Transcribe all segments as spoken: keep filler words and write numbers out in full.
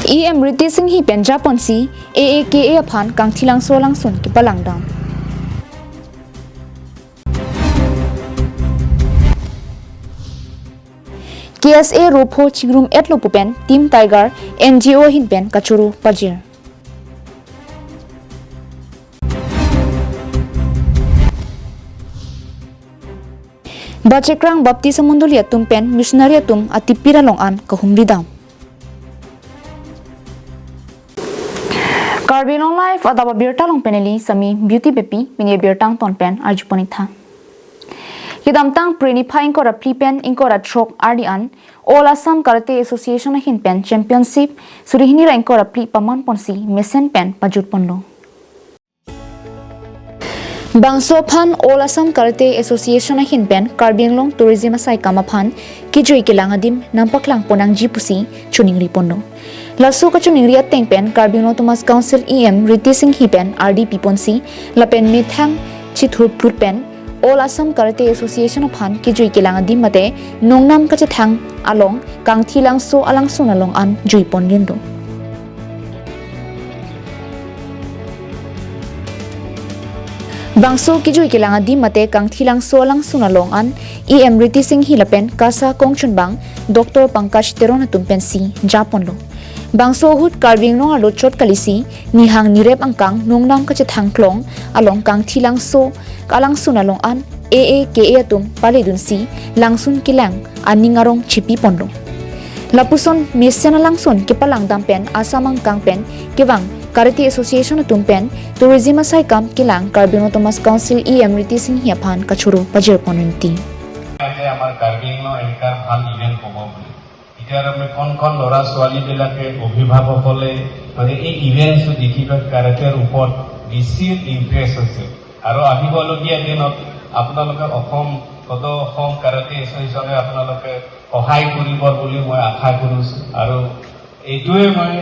E M Riti Singhi pen japonsi A A K A aphan kangthilangso alangsun kepalangdam. K S A ropho chingrum etlo pu pen Team Tiger N G O ahin pen kachoro pajir. Bachekrang Baptist Mondoli atum pen missionary atum atipir along an kahumridam. Karbi Anglong Live adap abirta along pen neli Sami Beauty Beypi, pini abirta angton pen arjupon-ik tha. Kedamtang Phre niphai ingkoi ra phli pen ingkoi ra throk arni an All Assam Karate Association ahin pen championship suri hini ra ingkoi ra phli paman ponsi mesen pen pajut ponlo. Bangso aphan All Assam Karate Association ahin pen Karbi Anglong tourism asaikam aphan kejui kelang adim nangpaklang pon nangji pusi choningri ponlo. Laso kachoningri ateng pen Karbi Anglong Autonomous Council E M Riti Singhi pen ardi piponsi lapen methang chithurphlut pen All Assam Karate Association aphan kejui kelang adim mate nongnam kachethang along kangthilangso alangsun along an jui pon rinlo. Bangso kejui kelang adim mate kangthilangso alangsun along an E M Riti Singhi lapen KASA kongchunbang Doctor Pankaj Teron atum pensi japonlo. Bangso ahut Karbi Anglong arlo chot kalisi nihang nirep angkang nongnam kachethang klong along kangthilangso alangsun along an A A K A atum paledunsi langsun kelang aning arong chipi ponlo. Lapuson mesen alangsun kepalangdam pen Assam angkang pen kevang Karate Association atum pen tourism asaikam kelang Karbi Anglong Autonomous Council E M Riti Singhi aphan kachoro pajir pon rinti. যে আমাৰ কাৰ্বি আংলং এলেকাৰ ভাল ইভেণ্ট হ'ব বুলি। এতিয়া তাৰমানে কণ কণ ল'ৰা ছোৱালীবিলাকে অভিভাৱকসকলে মানে এই ইভেণ্টছটো দেখি পেলাই কাৰাটেৰ ওপৰত বেছি ইণ্টাৰেষ্ট হৈছে আৰু আহিবলগীয়া দিনত আপোনালোকে অসম সদৌ অসম কাৰাটে এছ'চিয়েশ্যনে আপোনালোকে সহায় কৰিব বুলি মই আশা কৰিছোঁ আৰু এইটোৱে মই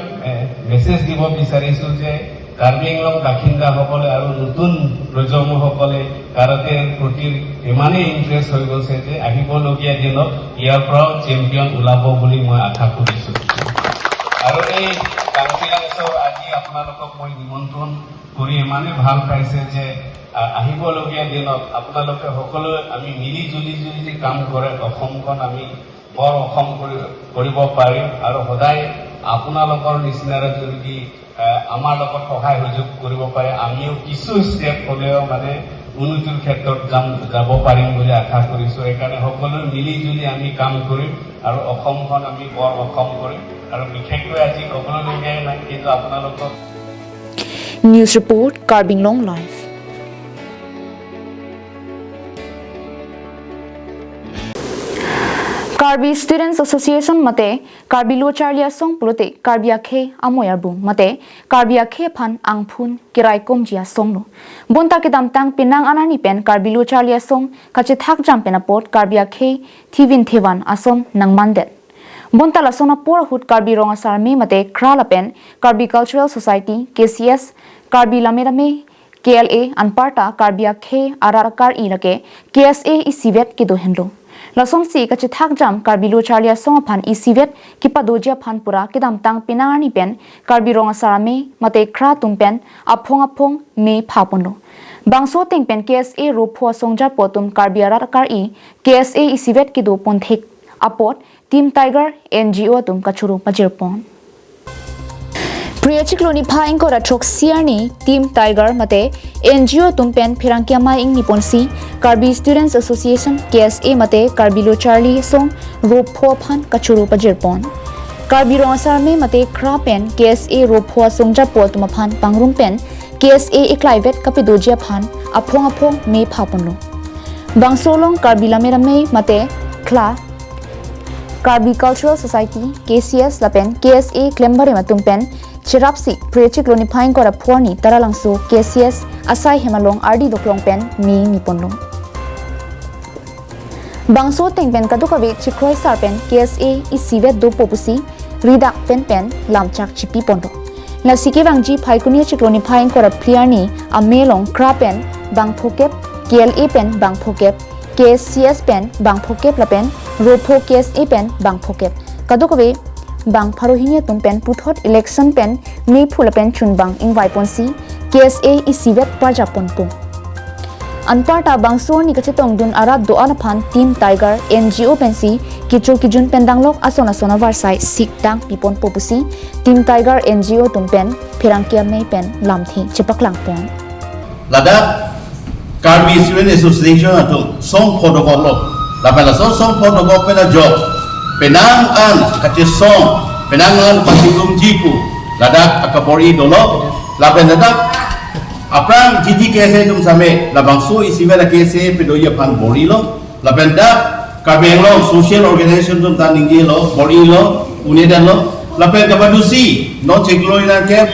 মেছেজ দিব বিচাৰিছোঁ যে কাৰ্বি আংলং বাসিন্দাসকলে আৰু নতুন প্ৰজন্মসকলে কাৰাটেৰ প্ৰতি ইমানেই ইণ্টাৰেষ্ট হৈ গৈছে যে আহিবলগীয়া দিনত ইয়াৰ পৰাও চেম্পিয়ন ওলাব বুলি মই আশা কৰিছোঁ। আৰু এই কাংচিলাংছৰ আজি আপোনালোকক মই নিমন্ত্ৰণ কৰি ইমানেই ভাল পাইছে যে আ- আহিবলগীয়া দিনত আপোনালোকে সকলোৱে আমি মিলি জুলি জুলি যে কাম কৰে অসমখন আমি বৰ অসম কৰি- কৰিব পাৰিম আৰু সদায় আপোনালোকৰ নিচিনাৰে যদি আ, আমাৰ লগত সহায় সহযোগ কৰিব পাৰে, আমিও কিছু ষ্টেপ হ'লেও মানে উন্নতিৰ ক্ষেত্ৰত যাম, যাব পাৰিম বুলি আশা কৰিছোঁ। সেইকাৰণে সকলোৱে মিলি জুলি আমি কাম কৰিম আৰু অসমখন আমি বৰ অসম কৰিম। আৰু বিশেষকৈ আজি ক'বলগীয়াই নাই, কিন্তু আপোনালোকক News report, Karbi Anglong Live. Karbi Students Association mate Karbi Lo Charli Asong pulote Karbi akhei amoi arbung mate Karbi akhei aphan angphun keraikomji asong lo. Bonta kedamtang penang anani pen Karbi Lo Charli Asong kachethak jam pen apot Karbi akhei thivin thevan ason nangmandet. Bonta lason apor ahut Karbi Rong Asarme mate KRA lapen Karbi Cultural Society, K C S, Karbi Lame Rame, K L A, anparta Karbi akhei arat akar-i lake K S A isivet kedo henlo. Lasonsi kachethak jam Karbi Lo Charli Asong aphan isivet kepadoji aphan pura kedamtang penang arni pen Karbi Rong Asarme mate KRA atum pen aphong aphong me phaponlo. Bangso ateng pen K S A ropho asong japo atum Karbi arat akar-i K S A isivet kedo ponthek apot Team Tiger N G O atum kachoro pajirpon. Phre achiklo niphai ingkoi ra throksi arni Team Tiger mate N G O atum pen pherangke amei ingniponsi Karbi Students Association, K S A mate Karbi Lo Charli Asong ropho aphan kachoro pajirpon. Karbi Rong Asarme mate KRA pen K S A ropho asong japo atum aphan pangrum pen K S A eklaivet kapedoji aphan aphong aphong me phaponlo. Bangso along Karbi Lame Rame mate KLA, Karbi Cultural Society, K C S lapen K S A klembarim atum pen cherapsi Phre achiklo niphai ingkoi ra pho arni Taralangso K C S asai hem along ardi doklong pen me niponlo. Bangso ateng pen kadokave chikroi sar pen K S A isivet dopo pusi ridak pen pen lamchak chipiponlo. Lasi kevangji Phaikuni achiklo niphai ingkoi ra phli arni amei along KRA pen bangphokep, K L A pen bangphokep, K C S pen bangphokep lapen ropho K S A pen bangphokep. Kadokave bang pharo hini atum pen puthot election pen mephu lapen chunbang ingvaiponsi K S A isivet parjapponpo. Anparta bangso arni kachetongdun arat do-an aphan Team Tiger N G O pensi kecho kejun pen danglok ason ason avarsai sikdang piponpo pusi Team Tiger N G O atum pen pherangke amei pen lamthe chepaklangpon. Ladak Karbi Student Association atum song pho dokoklo. Lapen laso song pho dokok pen ajok penang an kachesong, penang an pasilumji pu ladak akabor-i dolo. Lapen ladak aphrang G T K S A atum same labangso isivet a-K S A pedoji aphan bor-ilo. Lapen dak Karbi Anglong social organization atum ta ningjelo, bor-ilo, un'edetlo. Lapen kapadusi non chiklo inangkep,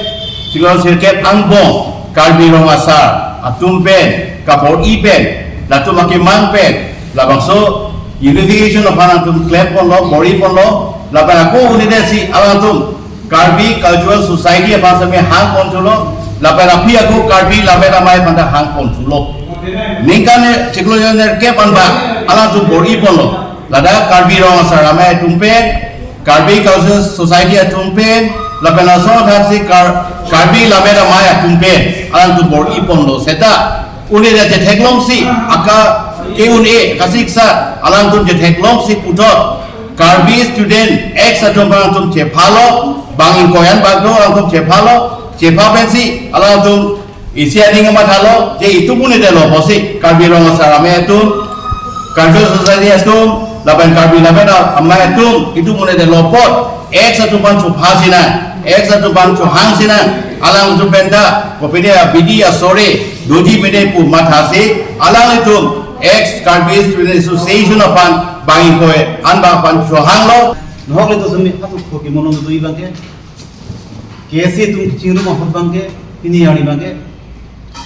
chiklo sirkep angbong Karbi Rong Asar atum pen kabor-i pen, latum akemang pen labangso unification aphan atum klemponlo, bor-iponlo. Lapen ako un'edetsi alangtum Karbi Cultural Society aphan same hangponthulo, lapen aphi ako Karbi Lammet Amei aphan ta hangponthulo. Ningkan chiklo nerkep anbak alangtum bor-iponlo. Ladak Karbi Rong Asar Amei atum pen, Karbi Cultural Society atum pen, lapen laso thaksi Kar-, Karbi Lammet Amei atum pen alangtum bor-iponlo seta un'edet chetheklongsi aka ke-un-e kasiksa alangtum chetheklongsi puthot Karbi student X atum alangtum chephalo, bang ingkoi anbak do alangtum chephalo, chepha pensi alangtum isi aning mathalo, je itum un'edetlo pusi Karbi Rong Asar Amei atum, Cultural Society atum, lapen Karbi Lammet Amei atum itum un'edetlo apot X atum aphan chopha sinang, X atum aphan chohang sinang, alangtum pen ta kopine abidi asore doji pine pu mathasi alanglitum X Karbi Student Association aphan bang ingkoi anbak aphan chohanglo. Nahok le to sumi atu khoki mono do ibang ke. K S A atum kachingrum ahut abang ke, pini arni abang ke,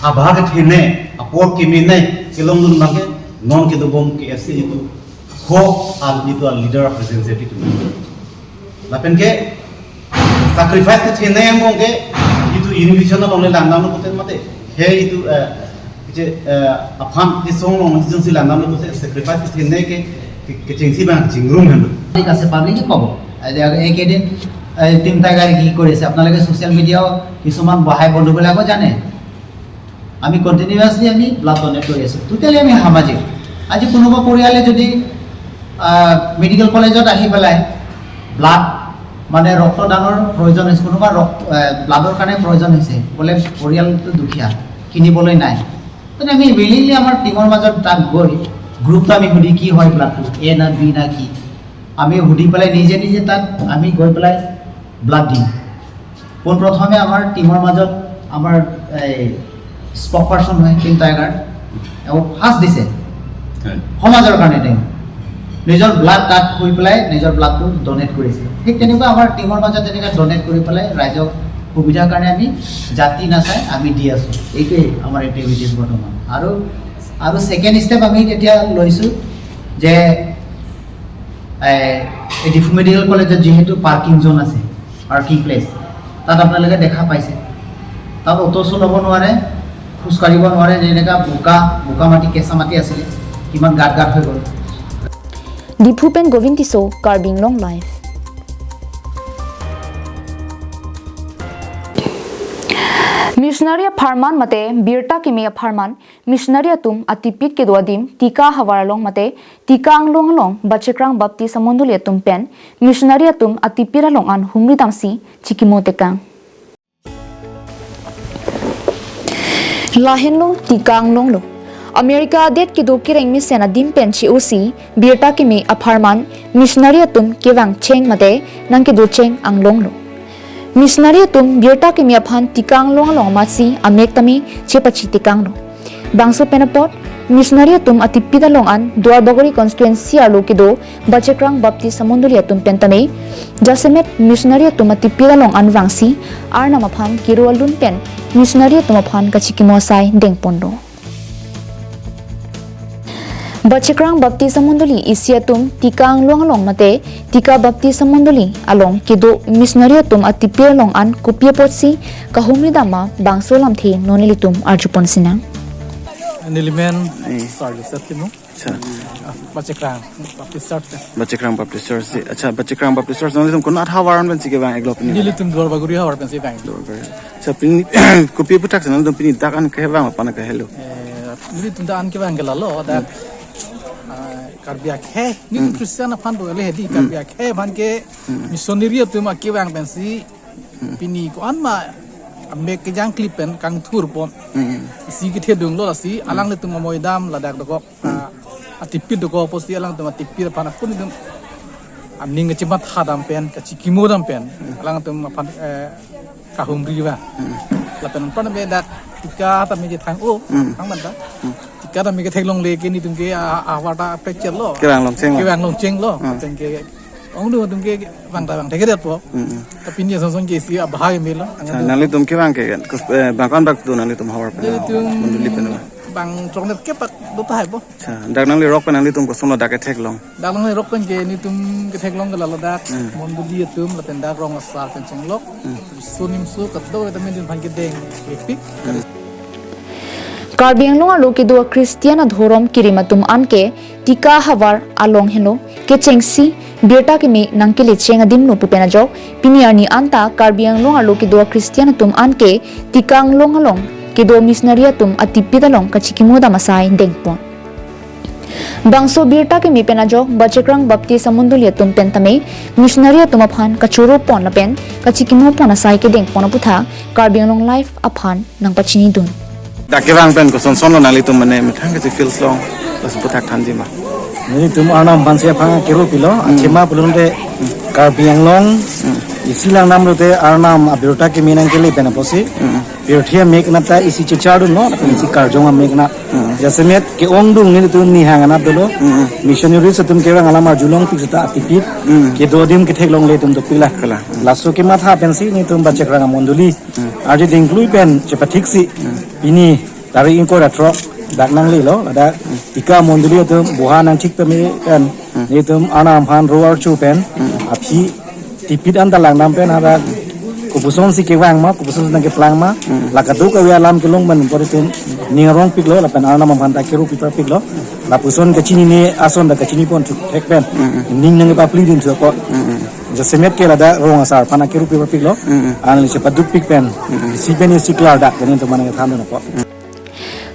abha kethene, apor kemene kelongdun abang ke, non kedobom K S A atum, ho al itum a-leader representative atum. Lapen ke sacrifice kethene angbong ke itum unification along le langdamlo pulote mate. He itum, eh, keche, eh, aphan kesong along jongsi langdamlo pulote sacrifice kethene ke, ke, kechengsi abang kachingrum henlo. ঠিক আছে, পাব্লিকে ক'ব। আজি এইকেইদিন, এই, টিম টাইগাৰে কি কৰিছে, আপোনালোকে ছ'চিয়েল মিডিয়াও কিছুমান বহাই বন্ধুবিলাকো জানে। আমি কণ্টিনিউৱাছলি আমি ব্লাড ডনেট কৰি আছোঁ। টোটেলি আমি সামাজিক। আজি কোনোবা পৰিয়ালে যদি, আহ, মেডিকেল কলেজত আহি পেলাই ব্লাড, মানে, ৰক্তদানৰ প্ৰয়োজন হৈছে, কোনোবা ৰক্ত, আহ, ব্লাডৰ কাৰণে প্ৰয়োজন হৈছে, বোলে পৰিয়ালটো দুখীয়া, কিনিবলৈ নাই, তেনে আমি উইলিংলি আমাৰ টিমৰ মাজত তাত গৈ গ্ৰুপটো আমি সুধি কি হয় ব্লাডটো, এ না বি না কি, আমি সুধি পেলাই নিজে নিজে তাত আমি গৈ পেলাই ব্লাড দিম। পোনপ্ৰথমে আমাৰ টিমৰ মাজত আমাৰ এই স্পক পাৰ্চন হয় টিম টাইগাৰ, তেওঁ ফাৰ্ষ্ট দিছে হয়। সমাজৰ কাৰণে তেওঁ নিজৰ ব্লাড তাত শুই পেলাই নিজৰ ব্লাডটো ডনেট কৰিছে। ঠিক তেনেকুৱা আমাৰ টিমৰ মাজত তেনেকৈ ডনেট কৰি পেলাই ৰাইজক সুবিধাৰ কাৰণে আমি জাতি নাচাই আমি দি আছোঁ। এইটোৱেই আমাৰ এক্টিভিটিজ বৰ্তমান। আৰু, আৰু ছেকেণ্ড ষ্টেপ আমি এতিয়া লৈছোঁ যে, এ, এই ডিফু মেডিকেল কলেজত যিহেতু পাৰ্কিং জ'ন আছে, পাৰ্কিং প্লেচ, তাত আপোনালোকে দেখা পাইছে, তাত অটো চলাব নোৱাৰে, খোজকাঢ়িব নোৱাৰে, যেনেকুৱা বোকা, বোকা মাটি, কেঁচা মাটি আছিলে, কিমান গাঁত গাঁত হৈ গ'ল। Diphu pen Govind Tisso, Karbi Anglong Live. Missionary apharman mate birta kimi apharman, missionary atum atipit kedo adim tika havar along mate tika anglong along Bachekrang Baptist amondoli atum pen missionary atum atipit along an humri damsi chikimo tekang. Lahenlo tika anglonglo. America adet kedo kereng mesen adim pen che-osi birta kimi apharman missionary atum kevang cheng mate nangkedo cheng anglonglo. Missionary atum birta kimi aphan tika anglong along amatsi amek tame chepachi tekanglo. Bangso pen apot missionary atum atipit along an Duarbagori constituency arlo kedo Bachekrang Baptist amondoli atum pen tame jasemet missionary atum atipit along an vangsi Arnam aphan kiro alun pen missionary atum aphan kachikimo asai dengponlo. Bachekrang Baptist amondoli isi atum tika anglong along mate tika Baptist amondoli along kedo missionary atum atipit along an kopi apotsi kahumri dam ma bangso lamthe non ilitum arjupon sinang. Nelimen Sir Joseph Timung. Acha. Bachekrang Baptist Church. Bachekrang Baptist Church si. Acha, Bachekrang Baptist Church nanglitum konat havar an pensi kevang iklo pini? Nelitum Duarbagori havar pensi vang. Duarbagori. Acha, pini kopi aputhak si nanglitum pini dak an kevang aphan ke helo? Eh, nelitum dak an kevang ke lalo, dak, ah, Karbi akhei, nelitum Christian aphan do le hedi, Karbi akhei aphan ke missionary atum akevang pensi pini ko-an ma amek kejang klip pen kangthur pon. Isi kethedung lo lasi alanglitum amoidam ladak dokok, ah, atipit dokok apotsi alangtum atipit aphan akun itum aning kachimatha dam pen, kachikimo dam pen alangtum aphan, eh, kahumri ba. Lapen anpar me dak tika tame kethang o, thang man ta. Tika tame ketheklongle ke nelitum ke, ah, ah, havar ta pekchel lo. Kevang longcheng lo. Kevang longcheng lo. Lapen ke ongdung atum ke vang ta vang thekthe po. Tapi pini asonson ke isi abahai melo. Acha, nanglitum kevang ke kus-, eh, bang ko-an bak do nanglitum havar pen? Nelitum mondoli pen ba? Bang chongnet ke pak do tahai po. Acha, dak nangli rok pen nanglitum kosonlo dak ketheklong? Dak nangli rok pen ke nelitum ketheklong ke lalo dak mondoli atum lapen dak rong asar pen chenglok. Sunim su kadokave ta nelitum aphan kedeng epik. Karbi Anglong arlo kedo a-Christian adhorom kerim atum anke tika havar along helo kechengsi birta keme nangkele cheng adim lo pu pen ajok, pini arni anta Karbi Anglong arlo kedo a-Christian atum anke tika anglong along kedo missionary atum atipit along kachikimo dam asai dengpon. Bangso birta keme pen ajok Bachekrang Baptist amondoli atum pen tame missionary atum aphan kachoro pon lapen kachikimo pon asai kedengpon aputhak Karbi Anglong Live aphan nangpachinidun. Dak kevang pen kosonson lo nanglitum mane methang kachifeel long, laso aputhak thanji ma? Nelitum Arnam aphansi aphan kero pilo, athema pulote Karbi Anglong isi langnam lote Arnam abirta keme nangkele pen apotsi. Pirthe amek nat ta isi chechardun lo, isi karjong amek nat. Jasemet ke-ongdung nelitum nihang anat dolo. Missionaries atum kevang alam arjulongpik seta atipit. Kedo adim ketheklongle atum dopik la. Kala. Laso kematha pensi nelitum Bachekrang amondoli arje dengklui pen chepathiksi. Pini tarik ingkoi ra throk dak nanglelo, ladak tika mondoli atum buha nangthik peme pen, nelitum Arnam aphan ro archo pen, aphi tipit anta langdam pen hadak kopusonsi kevang ma, kopusonsi nangkeplang ma, la kadokave alam kelong pen poritum ning arongpiklo, lapen Arnam aphan ta kero piparpiklo, lapuson kachinine ason ta kachini pon thuk thek pen, ning nangkepaplidun thuk apot. Jasemet ke ladak rong asar aphan kero piparpiklo, anli chepadukpik pen, isi pen isi klardak pen nelitum aphan nangkethandun apot.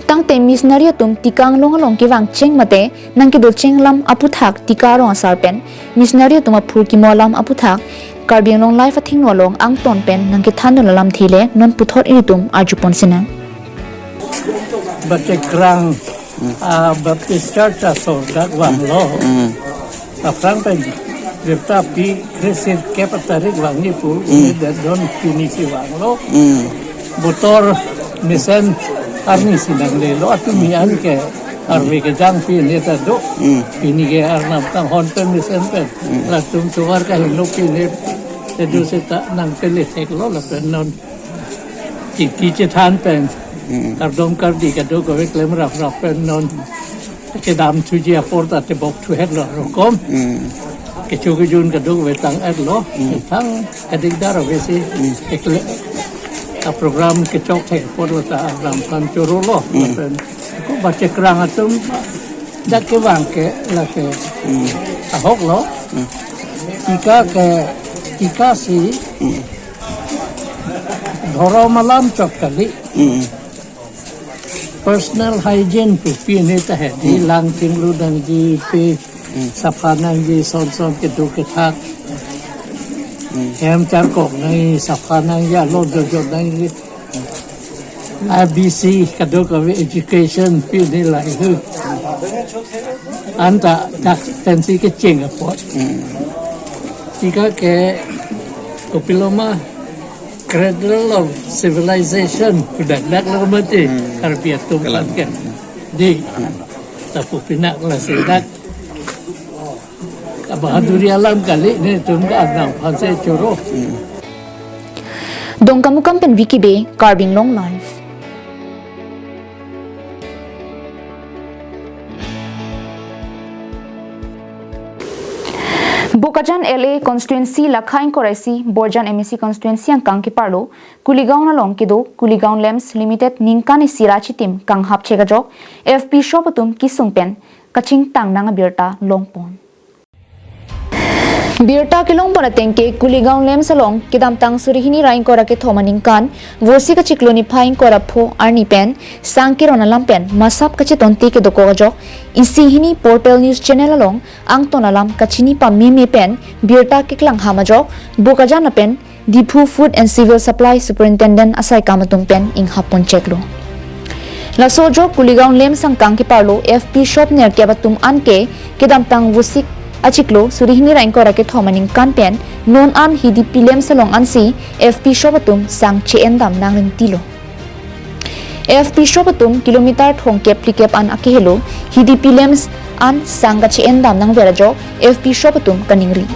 Tangte missionary atum tika anglong along kevang cheng mate nangkedo cheng alam aputhak tika rong asar pen missionary atum aphurkimo alam aputhak Karbi Anglong Live athengno along angton pen nangkethandun alamthe le non puthot ilitum arjupon sinang. Bachekrang, ah, Baptist Church asor dak vanglo. Aphrang pen birta pi kre-sirkep atarik vangji pu, mm, dak don pinisi vanglo. Mm. Botor mesen arnisi nanglelo, atum mi an ke arve kejang pine ta do. Mm. Pine ke Arnam kanghon pen mesen pen. Mm. Latum tovar kahingno pine ta do seta nangpele theklo lapen non chingki chethan pen. Mm. Kardom kardi kadokave klem raprap pen non kedam thuji apor ta tebok thuhetlo rokom. Mm. Kecho kejun kadokave tang-etlo. Mm. Thang kadikdar avesi. Mm. Ekle a-program kechok thek apor lo ta Arnam aphan chorolo. Mm. Lapen ko Bachekrang atum dak kevang ke lake, mm, ahoklo. Mm. Tika ke, tika si, mm, dhorom alam chot kali. Mm. Personal hygiene pu pine ta hedi, mm, lang chinglu nangji pe, mm, sapha nangji, son son kedo kethak. Mm. Hem charkok nangji, sapha nangji, alo jojot nangji. A B C kadokave education pine lahei hu. Anta dak pensi kecheng apot. Mm. Tika ke kopilo ma cradle of civilization pu dak dak lo mati. Hmm. Karbi atum, kalang, kan ke. Di. Hmm. Lapu pinak lasi dak. Kabahaduri alam kali nelitum ke Arnam aphansi choro. Hmm. Dongkamukam pen Vicky Bey, Karbi Anglong Live. Bokajan L A constituency lakha ingkoi ra isi Borjan M A C constituency angkang keparlo Kuligaon along kedo Kuligaon Lamps Limited ningkan isi ra chitim kanghap chek ajok F P shop atum kesung pen kachingtang nang abirta longpon. Birta kelongpon ateng ke Kuligaon LAMPS along kedamtang suri hini ra ingkoi ra kethom aningkan Vosik achiklo niphai ingkoi ra pho arni pen sang keron alam pen masap kachetonte kedokok ajok isi hini Portal News Channel along angton alam kachini pameme pen birta keklang ham ajok Bokajan lapen Diphu Food and Civil Supply Superintendent asaikam atum pen inghap poncheklo. Laso ajok Kuligaon LAMPS angkang keparlo F P shop nerkep atum anke kedamtang Vosik achiklo suri hini ra ingkoi ra kethom aningkan pen non an Hidipi LAMPS along ansi F P shop atum sang che-endam nangrinti lo. F P shop atum kilometer thomkep phlikep an akehelo Hidipi LAMPS an sang kache-endam nangver ajok F P shop atum kaningri.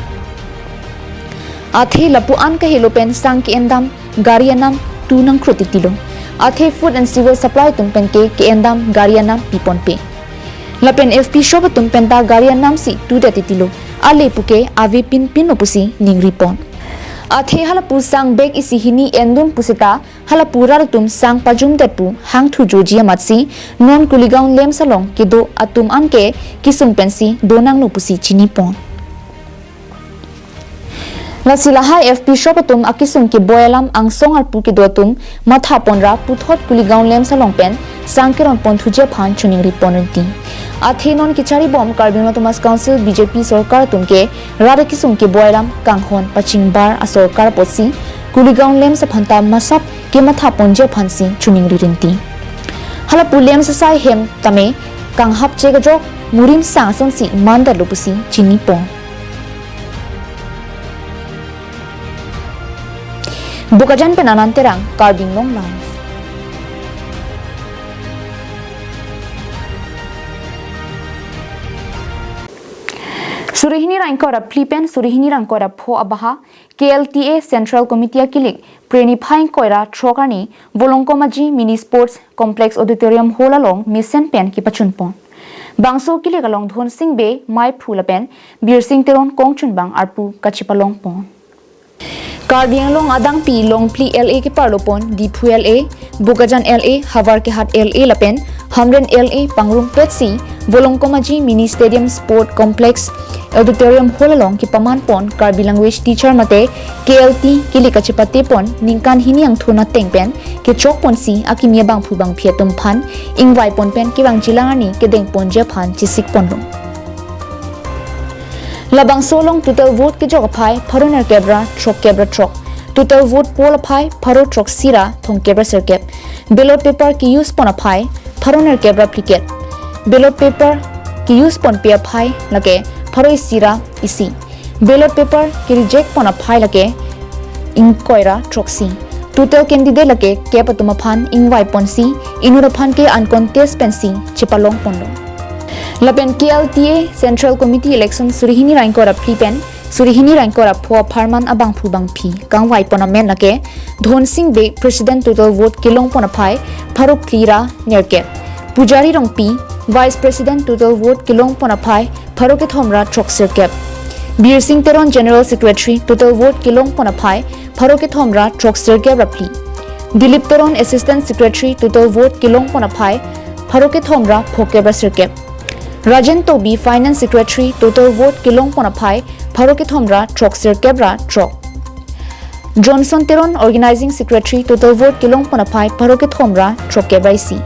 Athe lapu an kahelo pen sang ke-endam gari anam tu nangkrut titilo. Athe Food and Civil Supply atum pen ke ke-endam gari anam piponpe. Lapen F P shop atum penta gari anam si tudet titilo. Ale puke ave pinpinlo pusi ningripon. Athe halapu sang bag isi hini endun puseta halapu rat atum sang pajumdet pu hangthu joji amatsi non Kuligaon LAMPS along kedo atum anke kesung pensi donanglo pusi chinipon. Lasi lahai F P shop atum akesung keboi alam angsong arpu kedo atum mathaponra puthot Kuligaon LAMPS along pen sang keronpon thuji aphan choningripon rinti. Athe non kecharibom Karbi Anglong Autonomous Council B J P sorkar atum ke rat akesung keboi alam kanghon pachingbar asorkar apotsi Kuligaon LAMPS aphanta masap kemathaponji aphansi choningri rinti. Halapu LAMPS asai hem tame kanghap chek ajok murim sang asonsi mandetlo pusi chinipon. Bokajan pen Anand Terang, Karbi Anglong Live. Suri hini ra ingkoi ra phli pen suri hini ra ingkoi ra pho abaha K L T A Central Committee akilik Phre niphai ingkoi ra throk arni Volongkom Aji Mini Sports Complex Auditorium Hall along mesen pen kepachunpon. Bangso kilik along Dhonsing Bey, Mai Phu lapen Birsing Teron kongchunbang arpu kachepalongpon. Karbi Anglong adangpi longphli L A keparlopon Diphu L A, Bokajan L A, Howraghat L A lapen Hamren L A pangrumpetsi Volongkom Aji Mini Stadium Sport Complex Auditorium Hall along kepamanpon Karbi Language Teacher mate K L T kilik kachepatepon ningkan hini angthun ateng pen kechokponsi akimi abangphu bangphi atum aphan ingvaipon pen kevangjilang arni kedengponji aphan chesikponlo. Labangso along total vote kejok aphai pharo nerkep ra throkkep ra throk. Total vote poll aphai pharo throksi ra thomkep ra sirkep. Ballot paper ke-use pon aphai pharo nerkep ra phlikep. Ballot paper ke-use ponpe aphai lake pharo isi ra isi. Ballot paper ke-reject pon aphai lake ingkoi ra throksi. Total candidate lake kep atum aphan ingvaiponsi inut aphan ke uncontest pensi chepalongponlo. Lapen K L T A Central Committee election suri hini ra ingkoi ra phli pen suri hini ra ingkoi ra pho apharman abangphu bangphi kangvaipon amen lake Dhonsing Bey, President, total vote kelongpon aphai pharo phli ra nerkep. Pujari Rongpi, Vice President, total vote kelongpon aphai pharo kethom ra throksirkep. Birsing Teron, General Secretary, total vote kelongpon aphai pharo kethom ra throksirkep ra phli. Dilip Teron, Assistant Secretary, total vote kelongpon aphai pharo kethom ra phokep ra sirkep. Rajen Tokbi, Finance Secretary, total vote kelongpon aphai pharo kethom ra throksirkep ra throk. Johnson Teron, Organizing Secretary, total vote kelongpon aphai pharo kethom ra throkkep ra isi.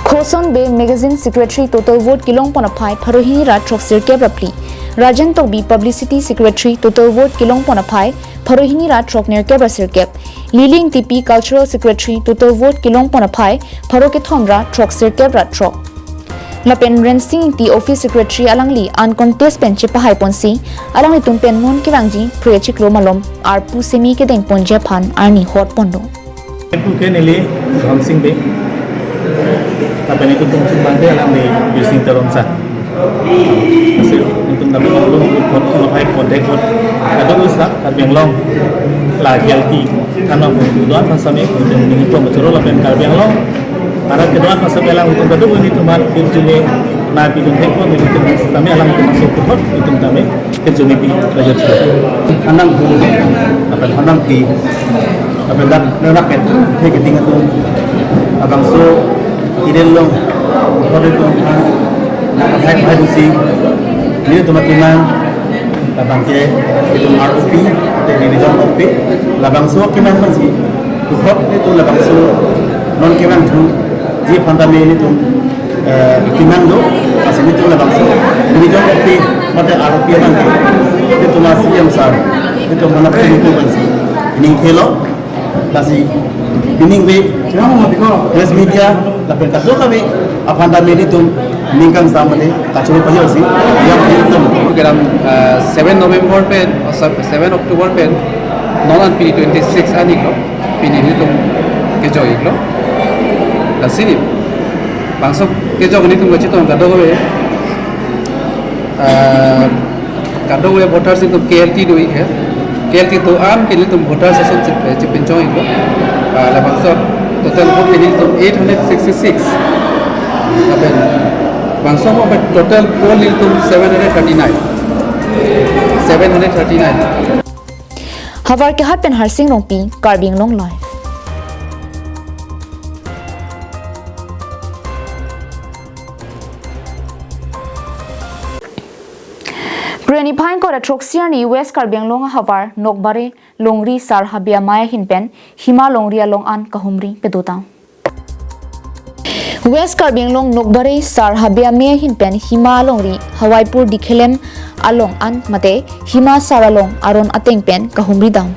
Khoson Bey, Magazine Secretary, total vote kelongpon aphai pharo hini ra throksirkep ra phli. Rajen Tokbi, Publicity Secretary, total vote kelongpon aphai pharo hini ra throknerkep ra sirkep. Lily Ingtipi, Cultural Secretary, total vote kelongpon aphai pharo kethom ra throksirkep ra throk. Lapen Rensing Ingti, Office Secretary, alangli uncontest pen chepahaiponsi alanglitum pen non kevangji Phre achiklo malom arpu semi kedengponji aphan arni hotponlo. Itum ke neli Dhonsing Bey. Lapen itum kongchunbang ke alangli Birsing Teron sir. Lasi itum tame banglo vote, vote aphai contact vote. Kadokave Karbi Anglong la K L T kanong kedo-an aphan same itum ningje pamchoro lapen Karbi Anglong arat kedo-an aphan same alanglitum kadokave itum aphan pirjume na pidun thekpo, itum tame alangtum aso puthot itum tame pirjume pi rajat. Hanang bu, lapen hanang ti, lapen dak nenak ket the keding atum, labangso kirel along, puthot itum aphan Hai, hai, busi. Nelitum akemang, labang ke, itum R O P, ate Division of Pay, labangso akemang pensi, tuhok itum labangso non kevang thu, ji aphan tame nelitum, eh, akemang do, lasi nelitum labangso Division of Pay, mate R O P abang ke, nelitum a C M sir, nelitum manap nelitum pensi, ining thelo, lasi pining ave, press media, lapen kadokave aphan tame nelitum ning kangsam mate kachoro pajirsi, yang nelitum. Program, ah, seven November pen, oh, sir, seven October pen, non an pini twenty-six an-iklo, pini nelitum kejok-iklo. Lasi, bangso kejok nelitum kachetong kadokave, ah, kadokave voters nelitum K L T do-ik he. K L T do-an ke nelitum voters ason chep-, chepinchong-iklo. Ah, labangso total vote ke nelitum eight hundred sixty-six. Lapen bangso mo total poll nelitum seven hundred thirty-nine. Seven hundred thirty-nine. Havar Kehat pen Harsing Rongpi, Karbi Anglong Live. Phre niphai ingkoi ra throksi arni West Karbi Anglong ahavar Nokbare Longri Sar Habe Amei ahin pen Hima Longri along an kahumri pedotang. West Karbi Anglong Nokbare Sar Habe Amei ahin pen Hima Longri Hawaipur Dikhelem along an mate Hima Sar along aron ateng pen kahumri dam.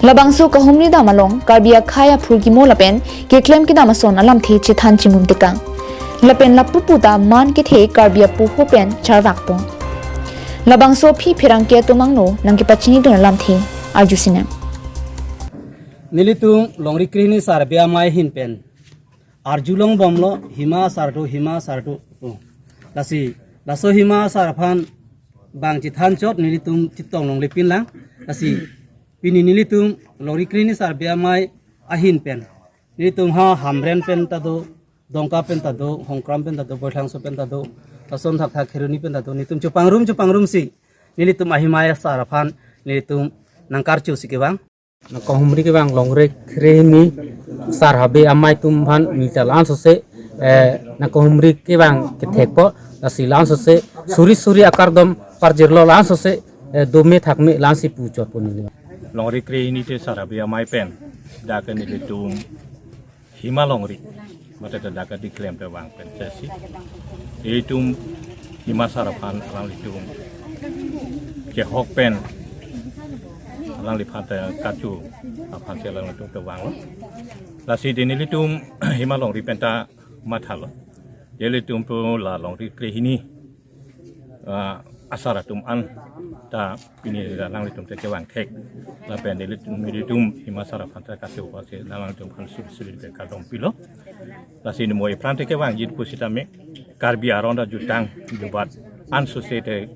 Labangso kahumri dam along Karbi akhei aphurkimo lapen keklem kedam ason alamthe chethan chimum tekang. Lapen lapu puta man kethe Karbi apoho pen charvakpo. Labangso aphi pherangke atum angno nangkepachinidun alamthe arjusinem. Nelitum Longri Krehini Sar Habe Amei ahin pen arjulongbomlo Hima Sar do, Hima Sar do. Oh. Lasi, laso Hima Sar aphan bang chethan chot nelitum chetong longle pinlang. Lasi, pini nelitum Longri Krehini Sar Habe Amei ahin pen, nelitum ha Hamren pen ta do, Dongka pen ta do, Hongkram pen ta do, Boilhangso pen ta do, lason thakthak Kheroni pen ta do, nelitum chepangrum chepangrumsi nelitum a-Hima Sar aphan nelitum nangkarchusi kevang. Nangkahumri kevang Longri Krehini Sar Habe Amei atum aphan neli ta la-ansose, eh, nangkahumri kevang kethekpo, lasi la-ansose suri suri akardom parjirlo, la-ansose, eh, dome thakme la-ansi puchotpo neli. Longri Krehini te Sar Habe Amei pen, dak nelitum Hima Longri, mate dak Dikhelem te vang pen sesi, itum Hima Sar aphan alanglitum kehok pen alangliphan ta kachu aphansi alanglitum te vanglo. Lasi dei nelitum Hima Longri pen ta mathalo. Dei nelitum pu la Longri Krehini, ah, asar atum an ta pini alanglitum te kevang thek. Lapen nelitum, nelitum Hima Sar aphan ta kachu aphansi alanglitum aphan suri suri pen kardom pilo. Lasi neli mo iphrang te kevangji pusitame Karbi aron ta jutang jubat ansose te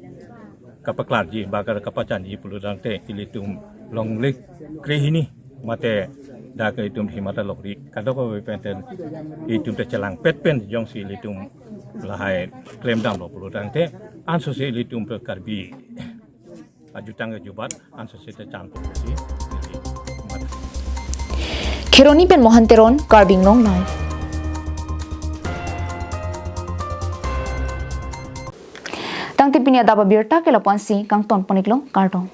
kapaklarji, bakar kapachanji pulotangte ilitum Longri Krehini mate dak itum Hima ta Longri kadokave pen te itum te chelangpet pen jongsi ilitum lahai klemdamlo pulotangte ansose ilitum pu Karbi ajutang ajubat ansose te chanpo si. Kheroni pen Mohan Teron, Karbi Anglong Live. Tangte pini adap abirta ke lapu-ansi kangton pon-iklo, kardom.